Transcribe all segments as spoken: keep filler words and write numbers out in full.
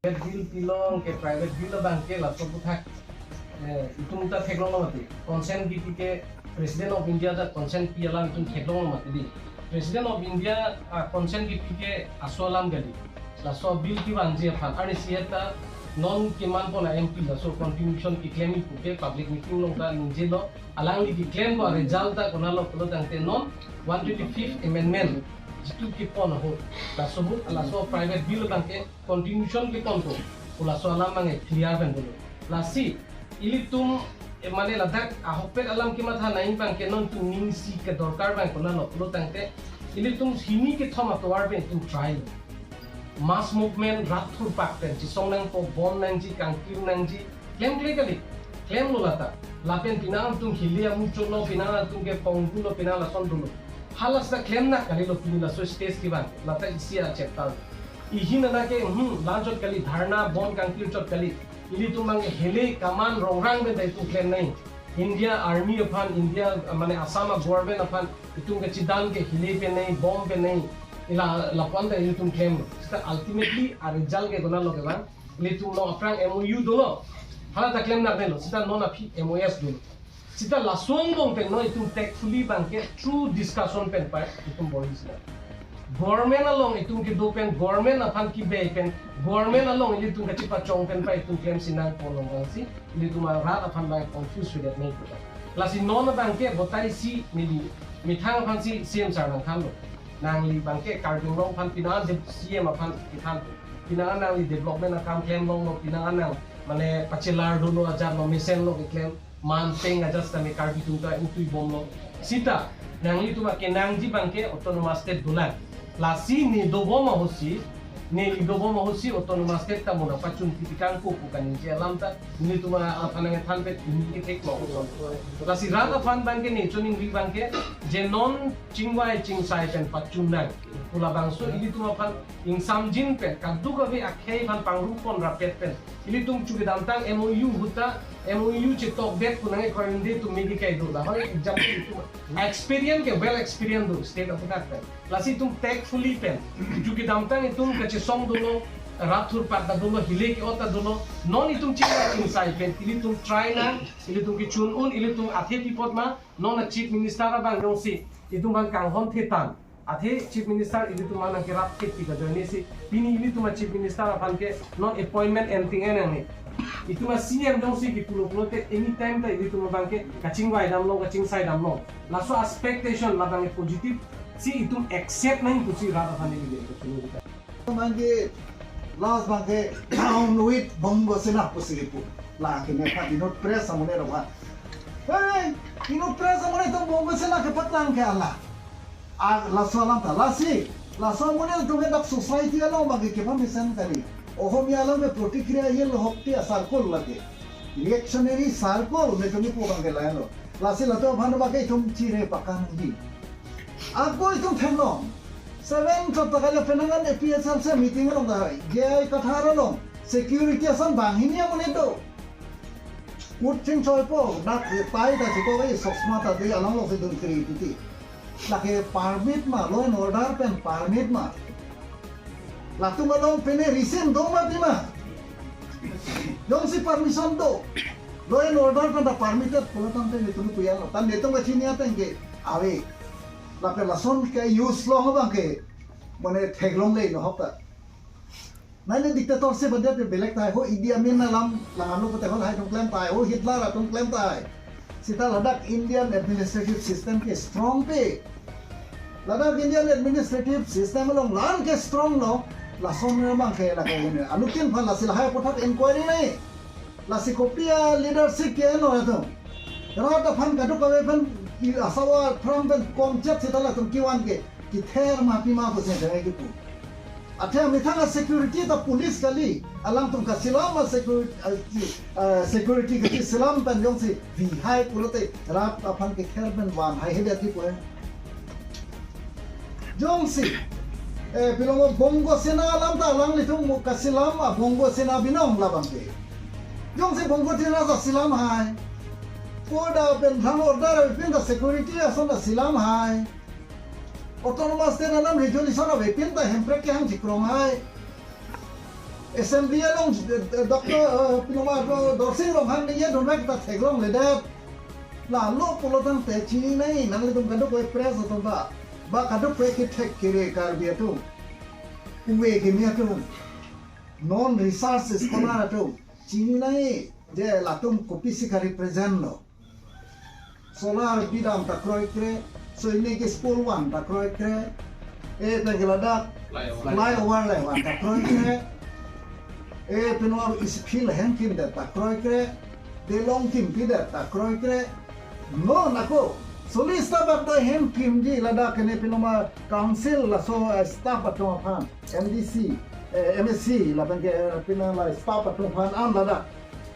Private bill pilong ke private bill abang ke laso aputhak, eh, itum ta theklonglo mati. Consent kipi ke President of India ta consent pi alam itum theklonglo mati di. President of India, ah, consent kipi ke laso alam kali. Laso bill kevangji aphan. Arni seta non keman pon a-M P laso contribution keklem pu ke public meeting along ta ningjelo. Alangli keklem ko result ta konatlo pulo tangte non one twenty-fifth amendment jitu kepon ahut, laso ahut, laso private bill abang ke contribution kepon ko, laso alam abang ke clear pen dolo. Lasi ilitum, eh, mane ladak ahokpet alam kematha nangji abang ke non itum ning isi kedorkar abang konatlo pulo tangte, ilitum hini kethom atovar pen itum try lo. Mass movement rat thurpak pen chesong nangpo, bom nangji, kangkir nangji, klemkle kali, klemlo lata. Lapen penang atum hile amu cholo, penang atum ke pongdulo, penang lason dulo. Hala seta klem nang kalilo pini laso stage kevang, lata isi a-chapter. Ihin ana ke, hmm, lanchot kali, dharna, bom kangkir chot kali. Ilitum abang hile kaman rongrang pen ta itum klem nangji. India Army aphan, India, mane Assam a-government aphan itum kachidam ke hile pen nangji, bom pen nangji. Ila lapu-an ta ilitum klemlo. Seta ultimately a-result ke konatlo kevang. Ilitum along aphrang M O U dolo. Hala ta klem nang delo. Seta non aphi M O S dolo. Seta laso angbong pen non itum tactfully abang ke through discussion pen pai itum bor-i seta. Government along itum kedo pen, government aphan kebe pen, government along ilitum kachepachong pen pai itum klem sinang ponlong abang si, ilitum arat aphan abang confuse sudet nangji pu ta. Lasi non abang ke botai si neli methang aphan si C M sir nangthanlo. Nangli abang ke Karbi Anglong aphan penang de-, C M aphan kethan. Penang nangli development akam klem longlo, penang nang mane pachelar dolo ajat lo, mesenlo keklem, man peng ajat seta me Karbi atum ta ingtui bomlo. Seta nanglitum akenangji abang ke autonomous state dolang. Lasi ne dobom ahut si, ne dobom ahut si autonomous state ta mo nangpachun pipi kang ko pu kaningje alam ta, nelitum aphan nangthan pen ini ke thek lo. Lasi rat aphan abang ke ne choningri abang ke, je non chingvai chingsai pen pachun nang pu labangso ilitum aphan ingsamjin pen, kadokave akhei aphan pangrumpon rapet pen, ilitum chu kedamtang M O U ahut ta, M O U chetokdet pu nangji korende atum me ke kai do, lahai example itum experience ke well experience do state aputhak pen. Lasi itum tactfully pen, chu kedamtang itum kachesong dolo, rat thurpak ta dolo, hile ke-ot ta dolo, non itum chingvai chingsai pen ilitum try nang, ilitum kechun un, ilitum athe pi apot ma, non a-Chief Minister abang jongsi itum abang kanghon thetan, athe Chief Minister ilitum abang nangkerap thek pik ajoine si, pini ilitum a-Chief Minister aphan ke non appointment enting en nangne. Itum a-C M jongsi kipulo pulote anytime ta ilitum abang ke kachingvai damlong, kachingsai damlong. Laso expectation labang ke positive si itum accept nangji pusi rat aphan neli ke. Abang ke last abang ke down with Bongo Sena pusi kipu. La ke ne pha Inut Press amonit aphan. Hey, Inut Press amonit atum Bongo Sena kepatlang ke hala. A, laso alam ta, lasi, laso amonit atum ke dak society along abang ke kepamesen kali. Ohomia along ke protikriya yel hokti a-circle lake. Reactionary circle nelitum kipu abang ke lahenlo. Lasi latum aphan abang ke itum chire pakangji. Ako itum theklong. Seven chot ta kali penang an A P H L C meeting along ta hai. J I Kathar along. Security ason banghini amonit do. Kut chingchoipo, dak tai ta chiko, eh, soksma ta dei along lo si dun kri titi. Lake permit ma, law and order pen permit ma. Latum along pine reason do ma pima. Jongsi permission do. Law and order pen ta permitted pulo tangte nelitum pu-an lo. Tan nelitum kachini ateng ke ave. Lapen lason ke use lo abang ke. Mane theklongle lo ahok ta. Nai ne dictatorship adet belek tahai, ho Idi Amin alam langno pute ho lahai atum klem tahai, ho Hitler atum klem tahai. Seta ladak Indian administrative system ke strong pe. Ladak Indian administrative system along la-an ke strong lo, lason memang ke la ke ini. Anuttin aphan lasi lahai aputhak inquiry nai. Lasi kopi a-leadership ke-enlo atum. Rat aphan kadokave pen i asawa phrang pen komchet seta latum kevan ke. Kither ma pima pusi dei kipu. Athe amethang a-security ta police kali. Alangtum kasilam a-security, a, a, security kasilam pen jongsi vihai pulote rat aphan kither pen van haihedet kipu eh. Jongsi, eh, pilo mo Bongo Sena alam ta alanglitum mo kasilam a-Bongo Sena binong labang ke. Jongsi Bongo Sena ta silam hai. Koda pen thang order avepin ta security ason ta silam hai. Autonomous State alam resolution avepin ta Hemprek kehang chikrong hai. Assembly along, eh, eh, Doctor, eh, Pinoma, eh, Dorsing Ronghang ne ye donrek ta theklongledet. Lalo pulo tangte chini nai, nanglitum kadokave press atum ba. Ba kadokave kethek kere Karbi atum. Uwe keme atum. Non research scholar atum. Chini nai, je latum kopisi ka-represent lo. Solar bidam ta kroikre, Sainik School van ta kroikre, e pen ke ladak Flyover. Flyover le van ta kroikre, e pen war isi field hemkimdet ta kroikre, delong kimpidet ta kroikre, non ako, soli staff atum hemkimji ladak kene Pinoma council laso, eh, staff atum aphan, M D C, eh, M A C, lapen ke, eh, Pinoma staff atum aphan an ladak.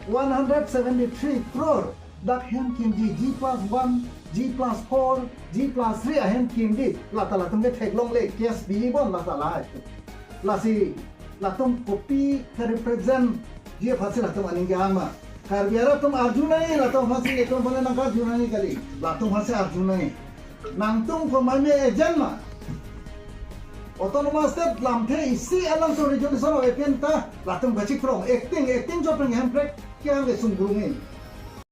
One hundred seventy-three crore dak hemkimji, G plus one, G plus four, G plus three ahemkimji, lata latum ke theklongle, case bili bon lata lahai. Lasi latum kopi ka-represent ji aphansi latum aning ke-ang ma. Karbi arat atum arjunai, latum aphansi, latum aphan nangkarjunai kali. Latum aphansi arjunai. Nangtum ko mane agent ma. Autonomous State lamthe isi alangtum resolution ave pen ta latum kachikrong. Acting, acting chot pen hemprek ke-ang ke sungkrung e.